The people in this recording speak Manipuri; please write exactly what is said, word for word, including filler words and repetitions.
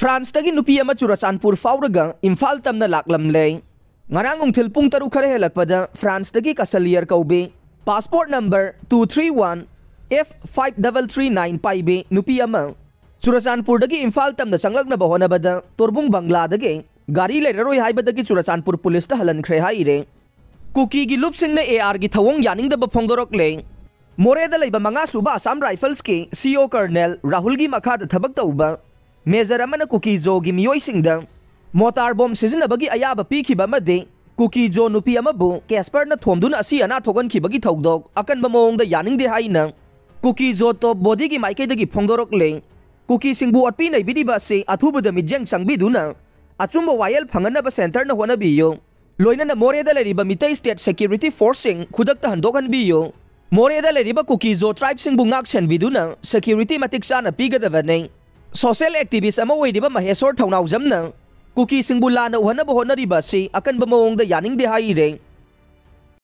ꯐ꯭ꯔꯥꯟꯁꯇꯒꯤ ꯅꯨꯄꯤ ꯑꯃ ꯆꯨꯔꯆꯥꯟꯄꯨꯔ ꯐꯥꯎꯔꯒ ꯏꯝꯐꯥꯜ ꯇꯝꯅ ꯂꯥꯛꯂꯝꯂꯦ꯫ ꯉꯔꯥꯡ ꯅꯨꯡꯊꯤꯜ ꯄꯨꯡ ꯇꯔꯨꯛ ꯈꯔ ꯍꯦꯜꯂꯛꯄꯗ ꯐ꯭ꯔꯥꯟꯁꯇꯒꯤ ꯀꯁꯂꯤꯌꯔ ꯀꯧꯕꯤ, passport number two three one F five double three nine ꯄꯥꯏꯕꯤ ꯅꯨꯄꯤ ꯑꯃ ꯆꯨꯔꯆꯥꯟꯄꯨꯔꯗꯒꯤ ꯏꯝꯐꯥꯜ ꯇꯝꯅ ꯆꯪꯂꯛꯅꯕ ꯍꯣꯠꯅꯕꯗ ꯇꯣꯔꯕꯨꯡ ꯕꯪꯒ꯭ꯂꯥꯗꯒꯤ ꯒꯥꯔꯤ ꯂꯩꯔꯔꯣꯏ ꯍꯥꯏꯕꯗꯒꯤ ꯆꯨꯔꯆꯥꯟꯄꯨꯔ ꯄꯨꯂꯤꯁꯇ ꯍꯜꯍꯟꯈ꯭ꯔꯦ ꯍꯥꯏꯔꯦ꯫ ꯀꯨꯀꯤꯒꯤ ꯂꯨꯞꯁꯤꯡꯅ ꯑꯦ ꯑꯥꯔꯒꯤ ꯊꯧꯑꯣꯡ ꯌꯥꯅꯤꯡꯗꯕ ꯐꯣꯡꯗꯣꯔꯛꯂꯦ꯫ ꯃꯣꯔꯦꯗ ꯂꯩꯕ ꯃꯉꯥ ꯁꯨꯕ ꯑꯁꯥꯝ ꯔꯥꯏꯐꯜꯁꯀꯤ ꯁꯤ ꯑꯣ ꯀꯔꯅꯦꯜ ꯔꯥꯍꯨꯜꯒꯤ ꯃꯈꯥꯗ ꯊꯕꯛ ꯇꯧꯕ ꯃꯦꯖꯔ ꯑꯃꯅ ꯀꯨꯀꯤ ꯖꯣꯒꯤ ꯃꯤꯑꯣꯏꯁꯤꯡꯗ ꯃꯣꯇꯥꯔ ꯕꯣꯝ ꯁꯤꯖꯤꯟꯅꯕꯒꯤ ꯑꯌꯥꯕ ꯄꯤꯈꯤꯕ ꯑꯃꯗꯤ ꯀꯨꯀꯤ ꯖꯣ ꯅꯨꯄꯤ ꯑꯃꯕꯨ ꯀꯦꯁꯄꯔꯅ ꯊꯣꯝꯗꯨꯅ ꯑꯁꯤ ꯑꯅꯥ ꯊꯣꯛꯍꯟꯈꯤꯕꯒꯤ ꯊꯧꯗꯣꯛ ꯑꯀꯟꯕ ꯃꯑꯣꯡꯗ ꯌꯥꯅꯤꯡꯗꯦ ꯍꯥꯏꯅ ꯀꯨꯀꯤ ꯖꯣ ꯇꯣꯞ ꯕꯣꯗꯤꯒꯤ ꯃꯥꯏꯀꯩꯗꯒꯤ ꯐꯣꯡꯗꯣꯔꯛꯂꯦ꯫ ꯀꯨꯀꯤꯁꯤꯡꯕꯨ ꯑꯣꯠꯄꯤ ꯅꯩꯕꯤꯔꯤꯕ ꯑꯁꯤ ꯑꯊꯨꯕꯗ ꯃꯤꯠꯌꯦꯡ ꯆꯪꯕꯤꯗꯨꯅ ꯑꯆꯨꯝꯕ ꯋꯥꯌꯦꯜ ꯐꯪꯍꯟꯅꯕ ꯁꯦꯟꯇꯔꯅ ꯍꯣꯠꯅꯕꯤꯌꯨ꯫ ꯂꯣꯏꯅꯅ ꯃꯣꯔꯦꯗ ꯂꯩꯔꯤꯕ ꯃꯤꯇꯩ ꯁ꯭ꯇꯦꯠ ꯁꯦꯀ꯭ꯌꯨꯔꯤꯇꯤ ꯐꯣꯔꯁꯁꯤꯡ ꯈꯨꯗꯛꯇ ꯍꯟꯗꯣꯛꯍꯟꯕꯤꯌꯨ꯫ ꯃꯣꯔꯦꯗ ꯂꯩꯔꯤꯕ ꯀꯨꯀꯤ ꯖꯣ ꯇ꯭ꯔꯥꯏꯕꯁꯤꯡꯕꯨ ꯉꯥꯛ ꯁꯦꯟꯕꯤꯗꯨꯅ ꯁꯦꯀ꯭ꯌꯨꯔꯤꯇꯤ ꯃꯇꯤꯛ ꯆꯥꯅ ꯄꯤꯒꯗꯕꯅꯤ꯫ ꯁꯣꯁꯤꯌꯦꯜ ꯑꯦꯛꯇꯤꯚꯤꯁ ꯑꯃ ꯑꯣꯏꯔꯤꯕ ꯃꯍꯦꯁꯣꯔ ꯊꯧꯅꯥꯎꯖꯝꯅ ꯀꯨꯀꯤꯁꯤꯡꯕꯨ ꯂꯥꯟꯅ ꯎꯍꯟꯅꯕ ꯍꯣꯠꯅꯔꯤꯕ ꯑꯁꯤ ꯑꯀꯟꯕ ꯃꯑꯣꯡꯗ ꯌꯥꯅꯤꯡꯗꯦ ꯍꯥꯏꯔꯦ꯫